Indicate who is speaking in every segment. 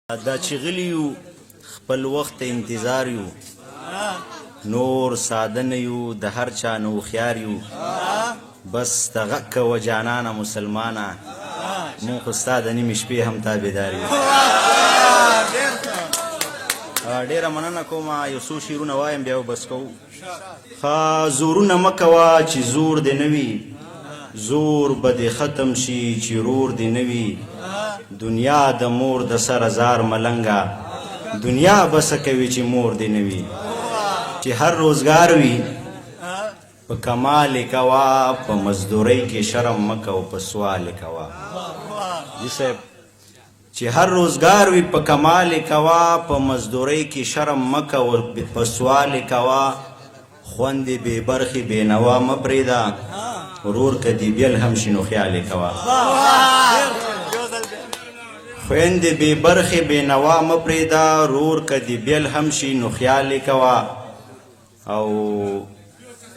Speaker 1: دا چې غلي یو، خپل وخت ته انتظار یو، نور ساده نه یو، د هر چا نه هوښیار یو. بس ته غږ کوه جانانه مسلمانه، مونږ خو ستا د نیمې شپې هم تابعدار یو. ډېره مننه کوم. یو څو شعرونه وایم، بیا بس کوو. ښه، زورونه مه کوه چې زور دې نه وي، زور به دې ختم شي چې رور دې نه وي. دنیا د مور د سره زار ملنګه، دنیا به څه کوي چې مور دې نه وي. چې هر روزګار وي په کمال یې کوه، په مزدورۍ کې شرم مه کوه، په سوال یې کوه. جي صاحب، چې هر روزګار وي په کمال یې کوه، په مزدورۍ کې شرم مه کوه، په سوال یې کوه. خوند یې بې برخې بې نوا مه پرېږده، ورور که دې بیل هم شي نو خیال یې کوه. خویندې بې برخې بې نوا مه پرېږده، ورور که دې بیل هم شي نو خیال یې کوه. او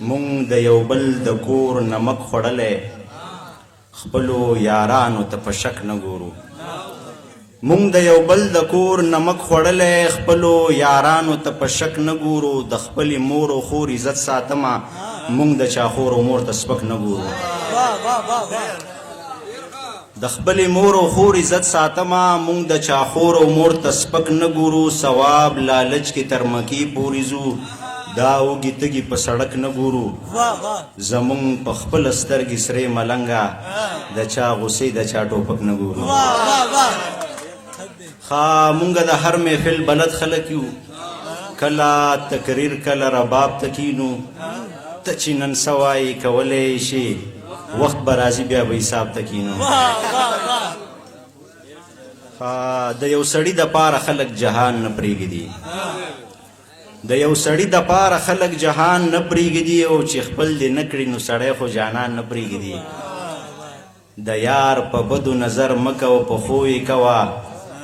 Speaker 1: مونږ د یو بل د کور نمک خوړلی، خپلو یارانو ته په شک نه ګورو. مونږ د یو بل د کور نمک خوړلی، خپلو یارانو ته په شک نه ګورو. د خپلې مور او خور عزت ساتمه، مونږ د چا خور او مور ته سپک نه ګورو. د خپلې مور او خور عزت ساتمه، مونږ د چا خور او مور ته سپک نه ګورو. ثواب لالچ کې تر مکې پورې ځو، دا وږي تږي په سړک نه ګورو. زمونږ په خپله سترګې سرې ملنګه، د چا غصې د چا ټوپک نه ګورو. ښه، مونږ د هر محفل بلد خلک یو، کله تقریر کله رباب ته کینو. ته چې نن څه وایې کولی شي، وخت به راځي بیا به حساب ته کینو. د یو سړي د پاره خلک جهان نه پرېږدي، د یو سړي د پاره خلک جهان نه پرېږدي، او چې خپل دې نه کړي نو سړی خو جانان نه پرېږدي. د یار په بدو نظر مه کوه، په ښو یې کوه،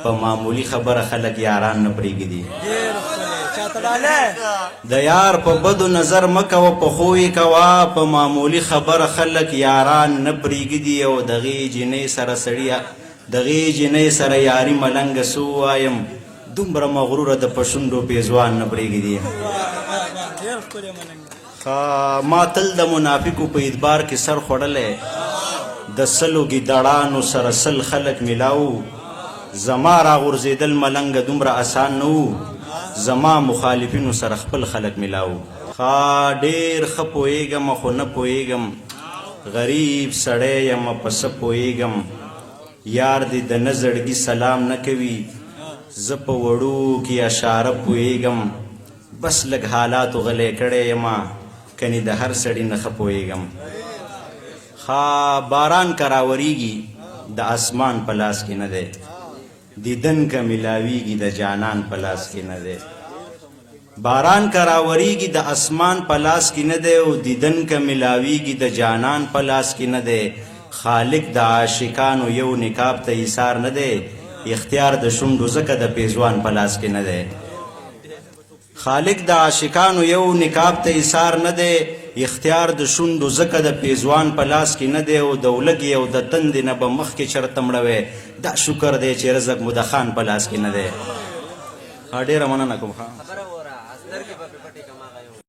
Speaker 1: په معمولي خبره خلک یاران نه پرېږدي. د یار په بدو نظر مه کوه، په ښو یې کوه، په معمولي خبره خلک یاران نه پرېږدي. او دغې جینۍ سره سړي، دغې جینۍ سره یاري ملنګه څه ووایم، دومره مغروره د په شونډو پېزوان نه پرېږدي. ما تل د منافقو په ادبار کې سر خوړلی، د 100 ګیدړانو سره 100 خلک ملاو. زما راغورځېدل ملنګه دومره اسان نه وو، زما مخالفینو سره خپل خلک ملاو. ښه، ډېر ښه پوهېږم خو نه پوهېږم، غریب سړی یم په څه پوهېږم. یار دې د نه زړګي سلام نه کوي، زه په وړو کې اشاره پوهېږم. بس لږ حالاتو غلی کړی یم، کنې د هر سړي نه ښه پوهېږم. ښه، باران که راورېږي د اسمان په لاس کې نه دی، دیدن که ملاویږي د جانان په لاس کې نه دی. باران که راورېږي د اسمان په لاس کې نه دی، او دیدن که ملاویږي د جانان په لاس کې نه دی. خالق د عاشقانو یو نقاب ته ایثار نه دی، اختیار د شونډو ځکه د پیزوان په لاس کې نه دی. خالق د عاشقانو یو نقاب ته ایثار نه دی، اختیار د شونډو ځکه د پیزوان په لاس کې نه دی. او د ولږې او د تندې نه به مخکې چرته مړوی، دا شکر دی چې رزق مو د خان په لاس کې نه دی. ډېره مننه کوم.